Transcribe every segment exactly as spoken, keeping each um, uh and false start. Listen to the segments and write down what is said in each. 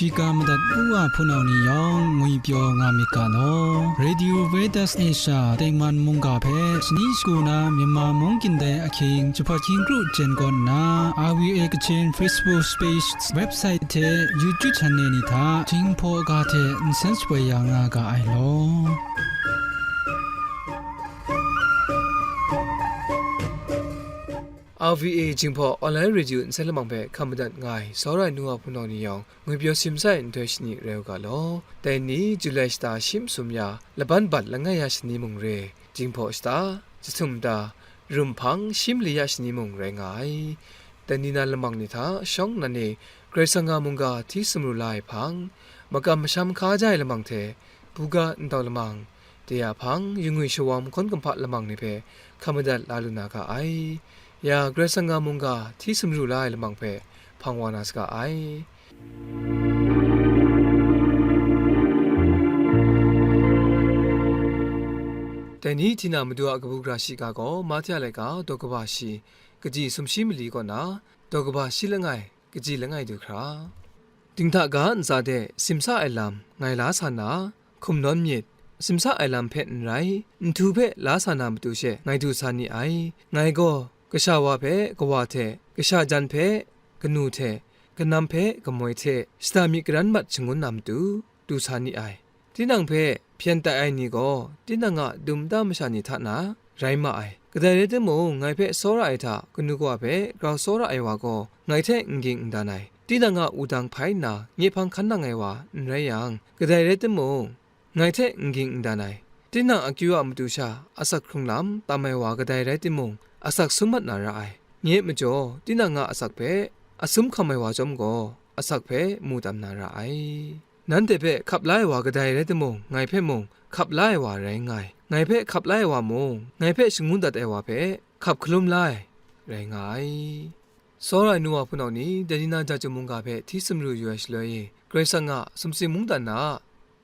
Shiga madat u wa hpunau ni yawng ngwipyaw nga myit ga law. Radio Veritas Asia tengman mungga hpe shani shagu na Myanmar mung gindai ahkying jahpat hkying kru jen kaw nna, R V A Kachin Facebook page, website hte YouTube channel ni hta Jinghpaw ga hte nsen shapoi ya nga ga ai law. R V A Jinghpaw Online Radio nsen lamang hpe hkam madat nga ai, tsawra ai nu wa hpunau ni yawng, ngwipyaw simsa ai nhtoi shani rai u ga law. Dai ni, Julai shata shi masum ya, laban bat langai ya shani mung re, Jinghpaw shata, Jahtum da, Rum hpang shi mali ya shani mung rai nga ai. Dai ni na lamang ni hta shawng nnan e Karai Kasang a mungga hti sumru la ai hpang, makam masham hkaja ai lamang hte, buga ntau lamang, de a hpang, yungwi shawawm hkawn kumhpa lamang ni hpe hkam madat la lu na ga ai. Ya Karai Kasang a mungga hti sumru la ai lamang hpe hpang wa na saga ai. Dai ni hti na Madu a kabu gara shiga gaw Mahte a laika daw kaba shi, kaji sumshi mali kaw na, daw kaba shi langai, kaji langai du hkra. Dinghta ga ntsa de simsa ai lam ngai la sa na, hkum nawn myit, simsa ai lam hpe n rai, nhtu hpe la sa na matu she ngai du sa ni ai. Ngai gaw, kasha wa hpe kawa hte, kasha jan hpe kanu hte, kanam hpe kamoi hte, shada myi karan mat shangun na matu, du sa ni ai. Tinang hpe hpyen tai ai ni gaw, tinang a dum nta masha ni hta na rai ma ai. Kadai rai timung, ngai hpe tsawra ai hta kanu kawa hpe grau tsawra ai wa gaw, ngai hte n ging n dan ai. Tinang a wudang hpai nna, nye hpang hkan nang ai wa n rai yang, kadai rai timung, ngai hte n ging n dan ai. Tinang akyu a matu sha asak hkrung lam tam ai wa kadai rai timung, asak sum mat na ra ai. Nye majaw, tinang a asak hpe asum hkam ai wa chyawm gaw, asak hpe mu tam na ra ai. Nanhte hpe hkap la ai wa kadai rai timung, ngai hpe mung hkap la ai wa rai nga ai. Ngai hpe hkap la ai wa mung, ngai hpe shangun dat ai wa hpe hkap hkalum la ai rai nga ai. Tsawra ai nu wa hpunau ni, dai ni na ja chyum mungga hpe hti sumru yu ai shaloi e, Karai Kasang a sumsing mungdan na a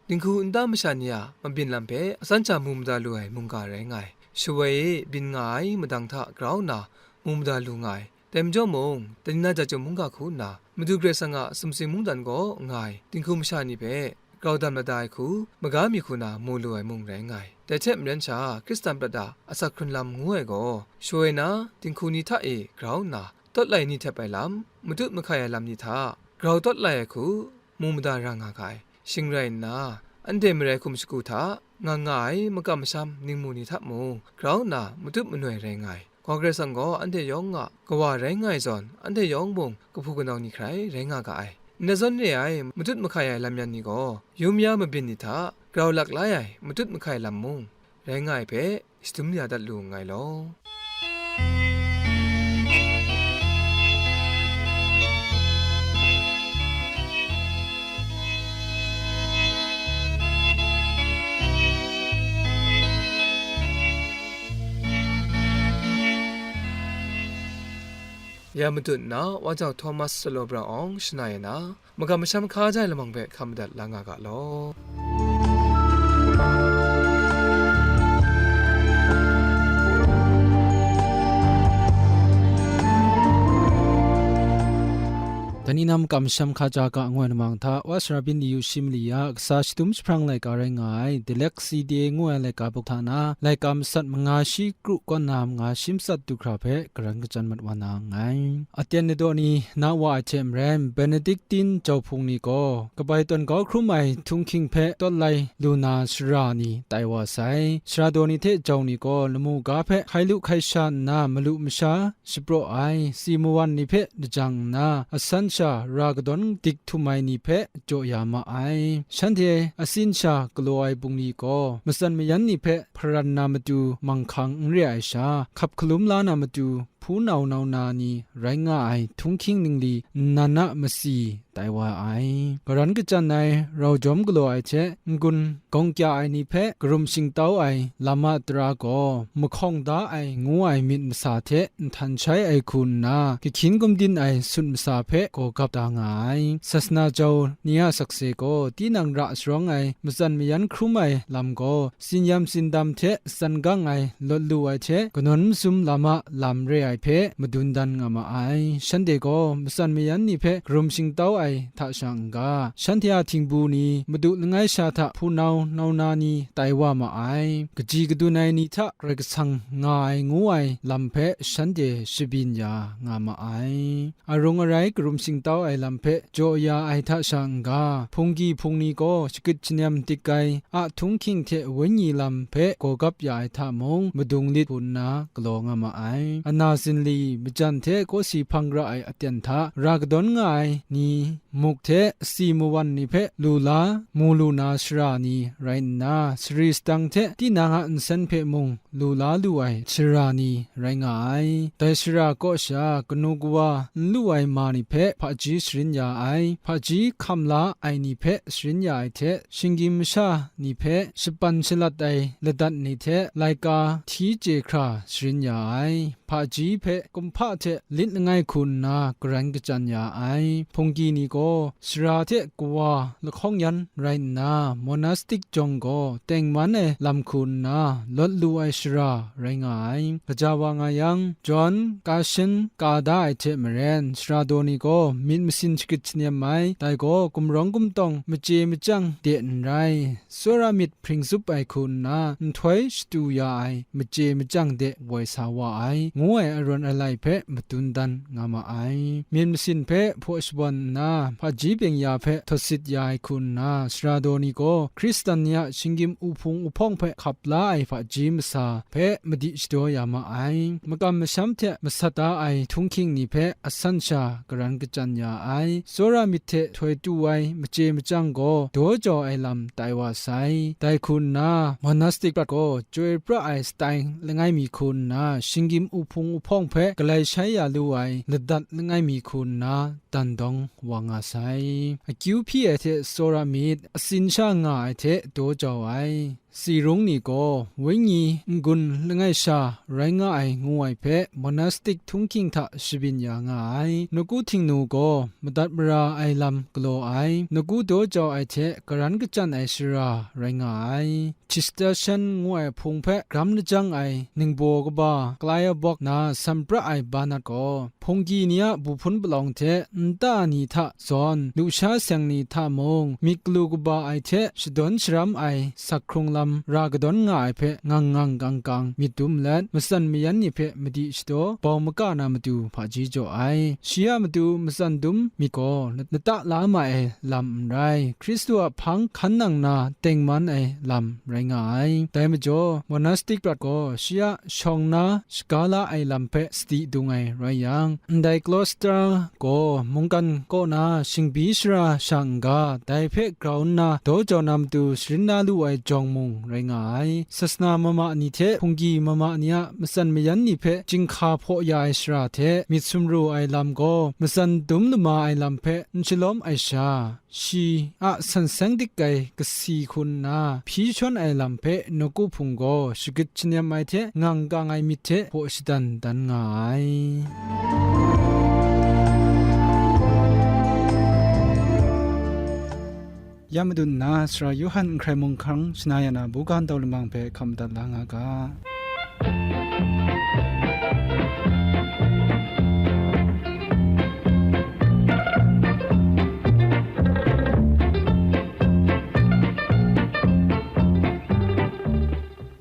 dinghku nta masha ni a mabyin lam hpe atsan sha mu mada lu ai mungga rai nga ai. Shawoi e byin nga ai madang hta grau nna mu mada lu nga ai. Dai majaw mung, dai ni na ja chyum mungga hku nna, Madu Karai Kasang a sumsing mungdan gaw nga ai dinghku masha ni hpe grau dam lada ai hku, maga mi hku na mu lu ai mung rai nga ai. Dai hte maren sha, Hkristan prat a asak hkrun lam ngu ai gaw, shawoi na dinghku ni hta e grau nna, tawt lai ni htep ai lam, matut mahkai ai lam ni hta grau tawt lai ai hku, mu mada ra nga ga ai. Shing rai nna, anhte marai hkum shagu hta nga nga ai makam masham ningmu ni hta mung, grau nna matut manoi rai nga ai. Kawa Karai Kasang gaw anhte yawng a Kawa rai nga ai zawn, anhte yawng mung kahpu kanau ni hkrai rai nga ga ai. Nna zawn re ai matut mahkai ai lam yan ni gaw, yum ya mabyin ni hta grau lak lai ai matut mahkai lam mung rai nga ai hpe, shadum ya dat lu nngai law. Ya matut nna, Wa Jau Thomas Salo Brang awng shana e na, magam masham hka ja ai lamang hpe hkam madat la nga ga law. Dai ni na magam masham hka ja ga ngu ai lamang hta, Wa Sara Byin Di Yu Shi Mali a kasa shadum jahprang laika rai nga ai, Dilek C D A ngu ai laika buk hta na, laika masat manga shi kru kaw na manga shi matsat du hkra hpe karan kachyan mat wa na nngai. Aten ladaw ni na wa ai hte maren, Benedictine jauhpung ni gaw kabai tawn kau hkrum ai htunghking hpe tawt lai lu na sara ni tai wa sai. Sara daw ni hte jau ni gaw lamu ga hpe hkai lu hkai sha nna malu masha shapraw ai, si mawan ni hpe lajang nna, asan sha ra kadawn dik htum ai ni hpe jaw ya ma ai. Shanhte asin sha galaw ai bungli gaw, matsan mayan ni hpe hparan na matu manghkang n re ai sha, hkap hkalum la na matu hpunau nau na ni rai nga ai htunghking ningli nnan a masi tai wa ai. Karan kachyan ai rau jawm galaw ai hte n-gun gawng kya ai ni hpe karum shingtau ai lam a tara gaw, mahkawng da ai ngu ai myit masa hte nhtan shai ai hku nna, kahkyin gumdin ai sut masa hpe gaw gap da nga ai. Sasana jau ni a sakse gaw, tinang ra sharawng ai matsan mayan hkrum ai lam gaw, tsin-yam tsindam hte tsan gang ai lawt lu ai hte kanawn mazum lam a lam re ai hpe madun dan nga ma ai. Shanhte gaw matsan mayan ni hpe karum shingtau ai hta sha n-ga, shanhte a htingbu ni, madu langai sha hta hpunau nauna ni tai wa ma ai. Kaji kadun ai ni hta Karai Kasang nga ai ngu ai lam hpe shanhte shabyin ya nga ma ai. Arung arai karum shingtau ai lam hpe jaw ya ai hta sha n-ga, hpunggi hpungni gaw shagrit shanem dik ai a htunghking hte wenyi lam hpe gawgap ya ai hta mung, madung lit hku nna galaw nga ma ai. Ana zinli, majan hte kawsi hpang ra ai aten hta ra kadawn nga ai ni, muk hte asi mawan ni hpe lu la, mu lu na shara ni rai nna, sari sadang hte tinang a nsen hpe mung lu la lu ai shara ni rai nga ai. Dai shara kaw sha kanu kawa n lu ai ma ni hpe hpaji sharin ya ai, hpaji hkam la ai ni hpe sharin ya ai hte, shinggyim masha ni hpe shapan shalat ai ladat ni hte laika hti chye hkra sharin ya ai, hpaji hpe kumhpa hte lit langai hku nna karan kachyan ya ai. Hpunggi ni gaw shara hte kawa lahkawng yan rai nna, monastik jawng gaw tengman ai lam hku nna lawt lu ai shara rai nga ai. Gaja wa nga yang, John, Kashin, ka da ai hte maren, sara daw ni gaw myit masin shagrit shanem ai, dai gaw gumrawng gumtawng machye machyang de n rai, tsawra myit hpring tsup ai hku nna nhtoi shatu ya ai machye machyang de woi sa wa ai, ngu ai arawn alai hpe madun dan nga ma ai. Myit masin hpe hpaw shabawn nna, hpaji byeng-ya hpe htawt sit ya ai hku nna, sara daw ni gaw Hkristan ni a shinggyim uhpung uhpawng hpe hkap la ai hpaji masa hpe madi shadaw ya ma ai. Makam masham hte masat da ai htunghking ni hpe asan sha karan kachyan ya ai. Tsawra myit hte htoi tu ai machye machyang gaw daw jau ai lam tai wa sai. Dai hku nna, monastik prat gaw chyoi pra ai satai langai mi hku nna, shinggyim uhpung uhpawng hpe galai shai ya lu ai ladat langai mi hku nna dan dawng wa nga sai. Akyu hpyi ai hte tsawra myit, atsin sha nga ai hte daw jau ai, tsi rung ni gaw wenyi n-gun langai sha rai nga ai ngu ai hpe monastik htunghking hta shabyin ya nga ai. Nawku Htingnu gaw madat mara ai lam galaw ai, nawku daw jau ai hte karan kachyan ai shara rai nga ai. Cistercian ngu ai hpung hpe gram lajang ai ningbaw kaba Clairvaux na san pra ai Bernard gaw, hpunggi ni a bu hpun palawng hte nta ni hta zawn, lusha seng ni hta mung, myit galu kaba ai hte shadawn sharam ai sak hkrung lam ra kadawn nga ai hpe ngang ngang gang gang myit dum let, matsan mayan ni hpe madi shadaw bau maka na matu hpaji jaw ai. Shi a matu matsan dum myit gaw lata la ma ai lam n rai, Hkristu a hpang hkan nang na tengman ai lam rai nga ai. Dai majaw, monastik prat gaw shi a shawng na shaga la ai lam hpe sadi dung ai rai yang, ndai Claustra gaw mungkan kaw na shingbi shara sha n-ga, dai hpe grau nna daw jau na matu sharin na lu ai jawng mung rai nga ai. Sasana mama ni hte hpunggi mama ni a matsan mayan ni hpe chyinghka hpaw ya ai shara hte myit sumru ai lam gaw, matsan dum lama ai lam hpe n shalawm ai sha, shi a san seng dik ai kasi hku nna hpyi shawn ai lam hpe nawku hpung gaw shagrit shanem ai hte ngang kang ai myit hte hpaw shadan dan nga ai. Ya madun nna, Sara Yawhan n hkrai mung hkang shana ya na buga ndau lamang hpe hkam madat la nga ga.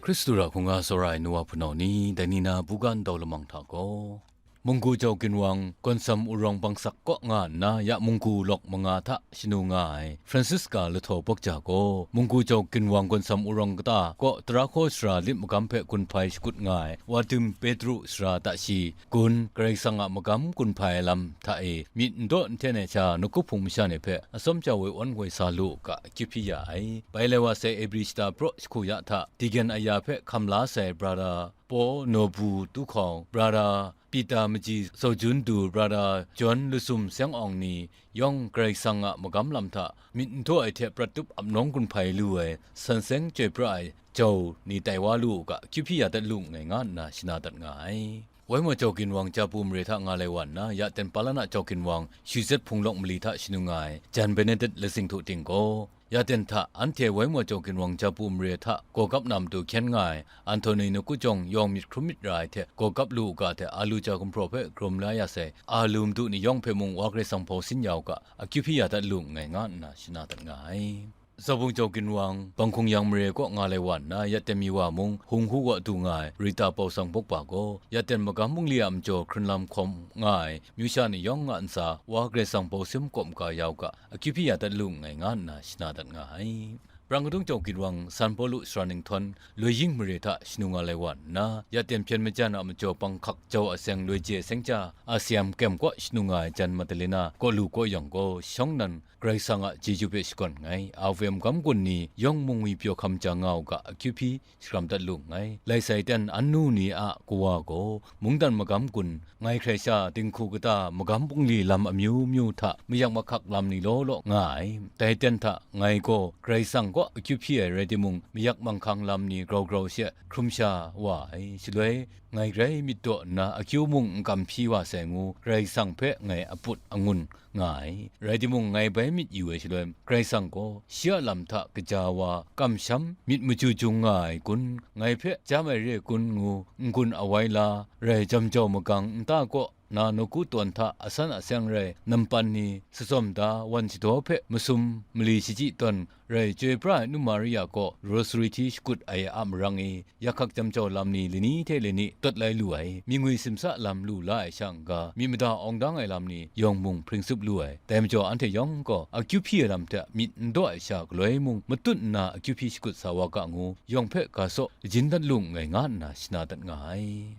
Hkristu ra hkungga tsawra ai nu wa hpunau ni, dai ni na buga ndau lamang hta gaw, Munggu Jau Ginwang Gawnsam Urawng Bangsak kaw nga nna, ya munggu lawk manga hta shanu nga ai Francisca Lahtaw Bawkja gaw, Munggu Jau Ginwang Gawnsam Urawng kata kaw tara hkaw sara lit magam hpe gun hpai shakut nga ai Wadim Petru sara ta shi gun, Karai Kasang a magam gun hpai ai lam hta e myit n daw n hten ai sha, nawku hpung masha ni hpe atsawm jau woi awn woi sa lu u ga, akyu hpyi ya ai. Bai lai wa sai Ebri shata praw jahku ya hta, Deacon aya hpe hkam la sai Brother Paul Nobu Tuhkawng, Brother Peter Maji Saujun Du, Brother John Lusum Seng Awng ni yawng Karai Kasang a magam lam hta myit n daw ai hte prat tup ap nawng gun hpai lu ai, san seng chyoi pra ai jau ni tai wa lu u ga, akyu hpyi ya dat lu nngai, nga nna shana dat nga ai. Waimaw Jau Ginwang Japu mare hta nga lai wa nna, ya Tenpala na Jau Ginwang Shizet Hpung Lawk mali hta shanu nga ai Jan Benedet Lasing Htu Ting gaw, Yaten hta anhte Waimaw Jaw Ginwang Japu mare hta gaw gap na matu hkyen nga ai Anthony Naku jawng yawng myit hkrum myit ra ai hte gaw gap lu u ga hte, alu ja gumhpraw hpe karum la ya sai, alu madu ni yawng hpe mung Wa Karai Kasang hpau sin ya u ga, akyu hpyi ya dat lu nngai, nga nna shana dat nga ai. Zabung Jaw Ginwang, Banghkung Yang mare kaw nga lai wa nna, Yaten mi wa mung hung hu gaw du nga ai Rita Pausang Bawkpa gaw, Yaten magam bungli a majaw hkrun lam hkawm nga ai myu sha ni yawng a ntsa, Wa Karai Kasang hpau sin makawp maga ya u ga, akyu hpyi ya dat lu nngai, nga nna shana dat nga ai. Brang kadung Jaw Ginwang, San Pawlu Sara Ninghtawn, Loi Ying mare hta shanu nga lai wa nna, Yaten hpyen majan a majaw panghkak Jaw Aseng Loi Je Seng Ja, Asiam Kem kaw shanu nga ai Jan Madalena kaw lu kaw yawng gaw, shawng nnan Karai Kasang a chyeju hpe shakawn nngai, a V M gam gun ni yawng mung ngwipyaw hkam ja nga u ga, akyu hpyi shakram dat lu nngai. Lai sai ten annu ni a kawa gaw, mungdan magam gun, ngai hkrai sha dinghku kata magam bungli lam amyu myu hta mayak mahkak lam ni law law nga ai. Dai ten hta ngai gaw Karai Kasang kaw akyu hpyi ai rai timung, mayak manghkang lam ni grau grau she hkrum sha wa ai. Shaloi, ngai grai myit daw nna akyu mung n kam hpyi wa sai ngu, Karai Kasang hpe ngai aput angun nga ai. Rai timung, ngai bai myit yu ai shaloi, Karai Kasang gaw shi a lam hta kaja wa kamsham myit machyu jung nga ai kun, ngai hpe jam ai re kun ngu n-gun awai la, rai jam jau magang nta kaw na nawku tawn hta asan aseng rai nampan ni, sazawm da wan shadaw hpe masum mali shachyi tawn rai chyoi pra ai Nu Maria kaw rosary hti shakut ai a marang e, yakhak jam jau lam ni lani hte lani tawt lai lu ai, mi ngwi simsa lam lu la ai sha n-ga, myit mada awng dang ai lam ni yawng mung hpring tsup lu ai. Dai majaw anhte yawng gaw akyu hpyi ai lam hte myit n daw ai sha galoi mung matut nna akyu hpyi shakut sa wa ga ngu, yawng hpe ga saw lajin dat lu nngai, nga nna shana dat nga ai.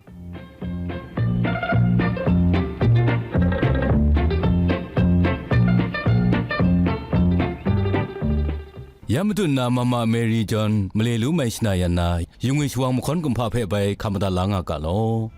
Ya matu nna Mama Mary John male lu mai shana yan na, yungwi shawang mahkawn kumhpa hpe bai hkam madat la nga ga law.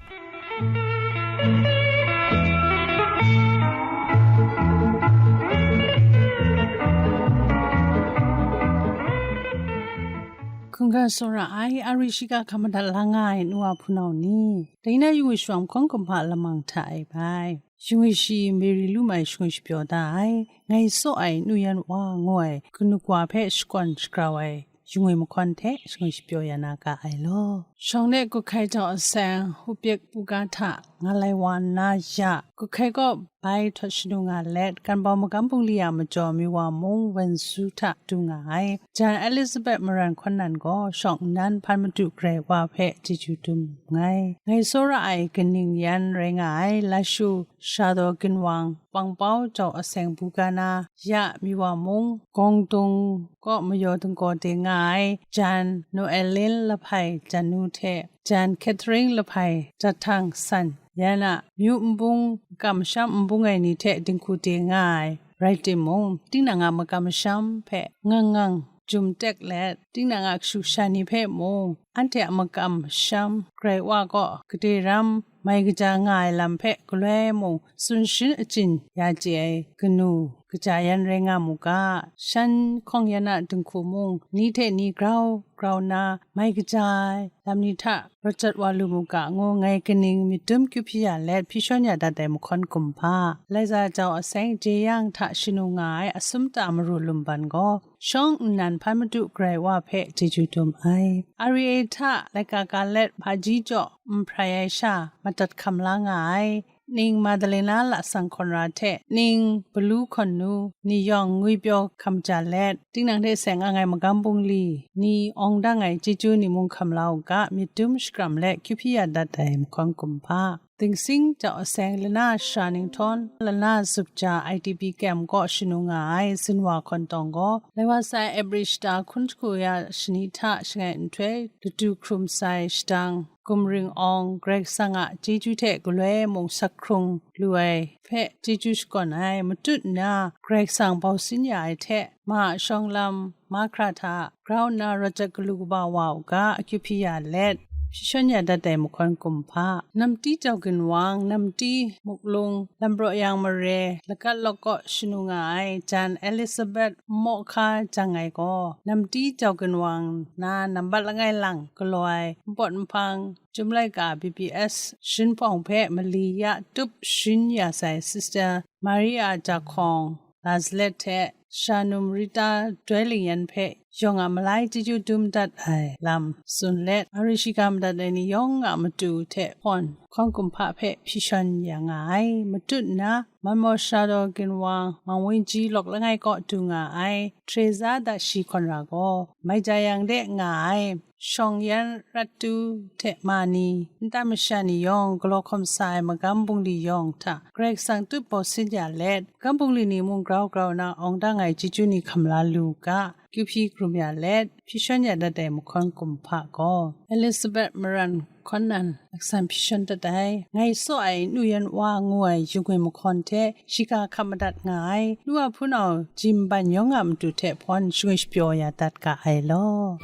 Hkungga tsawra ai, a ri shiga hkam madat la nga ai nu wa hpunau ni, dai na yungwi shawang mahkawn kumhpa lamang hta e bai. Shingwi shi Mary lu mai shingwi shapyaw da ai, ngai tsaw ai nu yan wa ngu ai kanu kawa hpe shakawn shagrau ai shingwi mahkawn hte shingwi shapyaw ya na ga ai law. Shawng de Guhkai Jau Aseng, Hupyek Buga hta nga lai wa nna ya, Guhkai kaw bai htawt shanu nga let, Ganbau magam bungli a majaw mi wa mung wen su hta du nga ai. Jan Elizabeth Maran Hkawn Nan gaw shawng nnan hpan madu Karai Wa hpe chyeju dum nngai. Ngai tsawra ai kaning yan rai nga ai, Lashu Shadaw Ginwang, Pangpau Jau Aseng Buga na ya mi wa mung, Gawngdung kaw mayaw dinggaw de nga ai, Jan Noelin Lahpai Janu hte Jan Catherine Lahpai Jatang San, yan a myu nbung, kamsham nbung ai ni hte dinghku de nga ai, rai timung, tinang a makam masham hpe ngang ngang jum tek let, tinang a kashu kasha ni hpe mung, anhte a makam masham Karai Wa kaw gade ram mai kaja nga ai lam hpe galoi mung tsun shin achyin ya chye ai kanu kaja yan rai nga mu ga, shan hkawng yan a dinghku mung, ni hte ni grau grau nna mai kaja ai lam ni hta rawt jat wa lu mu ga ngu, ngai kaning myit dum kyu hpyi ya let hpyi shawn ya dat ai mahkawn kumhpa, Laiza Jau Aseng Jeyang hta shanu nga ai Asum Ta Maru Lumban gaw, shawng nnan hpan madu Karai Wa hpe chyeju dum ai. R E A hta laika ka let hpaji jaw n hprai ai sha madat hkam la nga ai, ning Madalena Lasang Hkawnra hte ning Balu Hkawnnu ni yawng ngwipyaw hkam ja let, tinang hte seng ang ai magam bungli ni awng dang ai chyeju ni mung hkam la u ga, myit dum shakram let kyu hpyi ya dat ai mahkawn kumhpa. Dingsing Jau Aseng, Lana Shara Ninghtawn, Lana Zupja I D P Kem kaw shanu nga ai Zinwa Hkawn Tawng gaw, lai wa sai April shata hkun hku ya shani hta shangai nhtoi ladu hkrum sai shadang, Gumring Awng, Karai Kasang a chyeju hte galoi mung sak hkrung lu ai hpe chyeju shakawn ai, matut nna Karai Kasang bau sin ya ai hte, ma a shawng lam, mahkra hta grau nna rawt jat galu kaba wa u ga, akyu hpyi ya let, hpyi shawn ya dat ai mahkawn kumhpa, Namti Jau Ginwang, Namti Muklung, Lambraw Yang mare, Lagat Lawk kaw shanu nga ai Jan Elizabeth Nmawhka Jang Ai gaw, Namti Jau Ginwang na nambat langai lang galaw ai npawt nhpang, Chyum laika B B S shin hpawng hpe mali ya tup shin ya sai Sister Maria Jahkawng, Lazalet hte Shanum Rita doi lingyan hpe yawng a malai chyeju dum dat ai lam tsun let, Ari Shiga madat ai ni yawng a matu hte hpawn hkawn kumhpa hpe hpyi shawn ya nga ai. Matut nna, Manmawsha daw ginwang Mang Wenji lawk langai kaw du nga ai Teresa Dashi Hkawn Ra gaw, Maijayang de nga ai shawng yan rat tu hte ma ni, nta masha ni yawng galaw hkawm sa ai magam bungli yawng hta Karai Kasang tut bawsin ya let, magam bungli ni mung grau grau na awng dang ai chyeju ni hkam la lu u ga, kyu hpyi hkrum ya let, hpyi shawn ya dat ai mahkawn kumhpa gaw, Elizabeth Maran Hkawn Nan laksan hpyi shawn dat ai. Ngai saw ai Nu Yan Wa ngu ai yu ngwi mahkawn hte shiga hkap madat nga ai, nu a hpunau Jim Ban yawng a matu hte hpawn shangwi shapyaw ya dat ga ai law.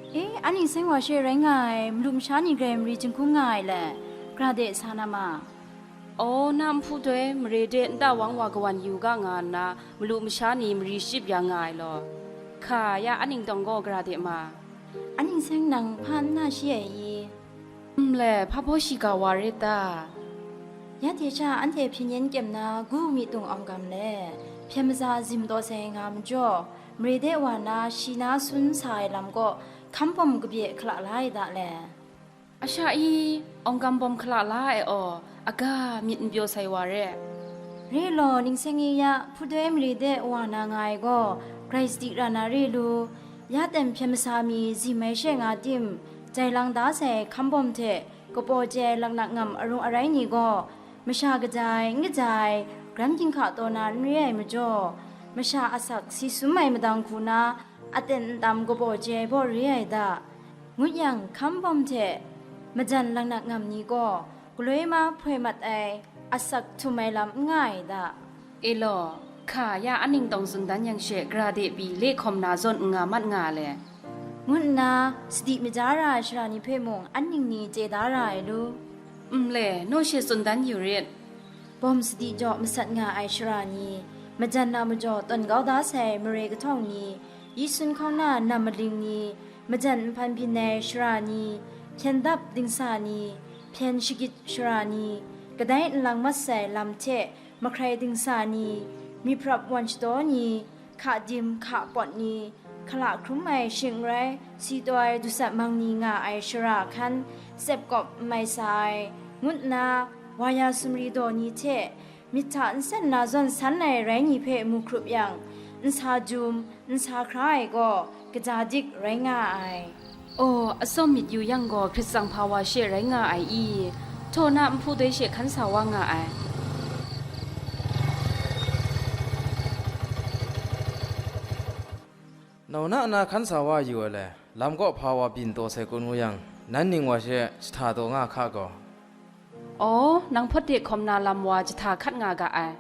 E, a ning seng wa she rai nga ai, malu masha ni grai mari jinghkung nga ai le, gra de sa na ma? Aw, na nhpu doi mare de nta wang wa kawan yu ga nga nna, malu masha ni mari ship ya nga ai law, hka ya a ning tawng gaw gra de ma? A ning seng nang hpa n na shi ai i? Nle, hpa baw shiga wa rit ta? Ya hte sha anhte hpyen yen kyem na gu mi tung awng gam le, hpyen maza zim taw sai nga majaw, mare de wa na shi na sun sa ai lam kaw, hkam bawm kabye hkala la ai da le. A sha i, awng gam bawm hkala la ai aw, Aga myit n pyaw sai wa re. Re law, ning seng e ya, hpudoi mare de wa na nga ai gaw, grai sadi ra na re lu, ya ten hpyen masa mi zim ai she nga tim, jai lang da sai hkam bawm hte kapaw chye ai laknak ngam arung arai ni gaw, masha kaja ai, n kaja ai, gram ginhka taw na n re ai majaw, masha asak si sum ai madang hku na, aten ntam kabaw chye ai baw re ai da, ngut yang, hkam bawm hte majan laknak ngam ni gaw galoi ma hpoi mat ai, asak htum ai lam n nga ai da. E law, hka ya anning tawng tsun dan yang she, gara de pyi le hkawm na zawn n nga mat nga le, ngut nna, sadi maja ra ai sara ni hpe mung anning ni chye da ra ai lu. N le, naw she tsun dan yu rit. Bawm sadi jaw masat nga ai sara ni, majan na majaw tawn kau da sai mare kahtawng ni, yi sun hkauna nam maling ni, majan nhpan byin ai sara ni, hpyen dap dingsa ni, hpyen shagit sara ni, kadai nlang mat sai lam hte mahkrai dingsa ni, myiprap wan shadaw ni, hka dim hka pawt ni, hkala hkrum ai shing n rai, si taw ai dusat mang ni nga ai sara hkan, tsep kawp n mai sa ai, ngut nna, wa ya sumri daw ni hte, myit hta nsen na zawn san ai rai ni hpe mu hkrup yang, n sa jum, n sa hkra ai gaw, kaja dik rai nga ai. Aw, atsawm myit yu yang gaw, hprit tsang hpa wa she rai nga ai i? Htaw na nhpu doi she hkan sa wa nga ai. Nau na na hkan sa wa yu ai le, lam kaw hpa wa byin taw sai kun wu yang, nan ning wa she jahta taw nga hka gaw. Aw, nang hpawt de hkawm na lam wa jahta hkat nga ga ai.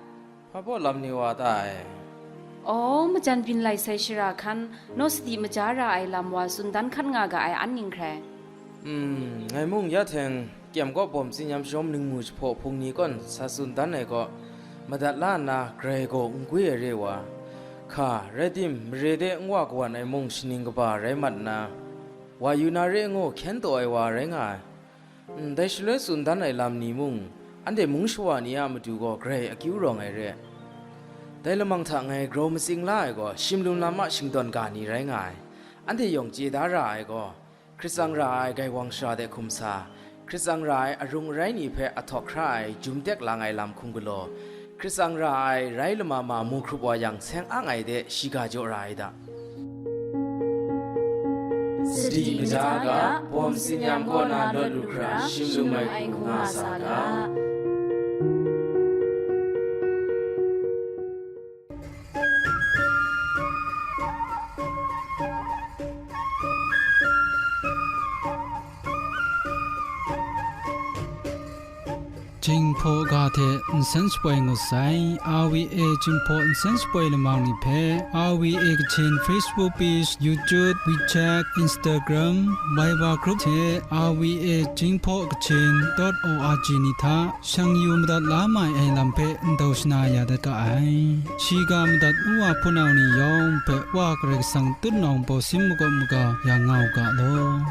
Hpa baw lam ni wa ta ai? Aw, majan byin lai sai shara hkan, naw sadi maja ra ai lam wa tsun dan hkat nga ga ai an ning hkrai. Mm, ngai mung ya hteng, kyem kaw bawm tsinyam shawm ningmu jahpaw hpung ni kawn sa tsun dan ai kaw, madat la nna grai gaw n gwi ai re wa, hka, rai tim, mare de n wa kawan ai mung shaning kaba rai mat nna, wa yu na re ngu hkyen taw ai wa rai nga ai. Ndai shaloi tsun dan ai lam ni mung, anhte mung shawa ni a matu gaw grai akyu rawng ai re. Dai lamang hta ngai grau matsing la ai gaw, shimlum lam a shingdawn ga ni rai nga ai. Anhte yawng chye da ra ai gaw, hkrit tsang ra ai gaiwang shara de hkum sa, hkrit tsang ra ai arung arai ni hpe ahtawk hkra ai jum tek lang ai lam hkum galaw, hkrit tsang ra ai rai lama ma mu hkrup wa yang, seng ang ai de shiga jaw ra ai da. Sadi maja ga, bawm tsinyam kaw na lawt lu hkra, shim lum ai hku nga sa ga. Jinghpaw ga hte nsen shapoi ngut sai, R V A Jinghpaw nsen shapoi lamang ni hpe, R V A Kachin Facebook page, YouTube, WeChat, Instagram, Viber group hte R V A Jinghpaw Kachin dot O R G ni hta shang yu madat la mai ai lam hpe ndau shana ya dat ga ai. Shiga madat u wa hpunau ni yawng hpe Wa Karai Kasang tutnawng baw sin makawp maga ya nga u ga law.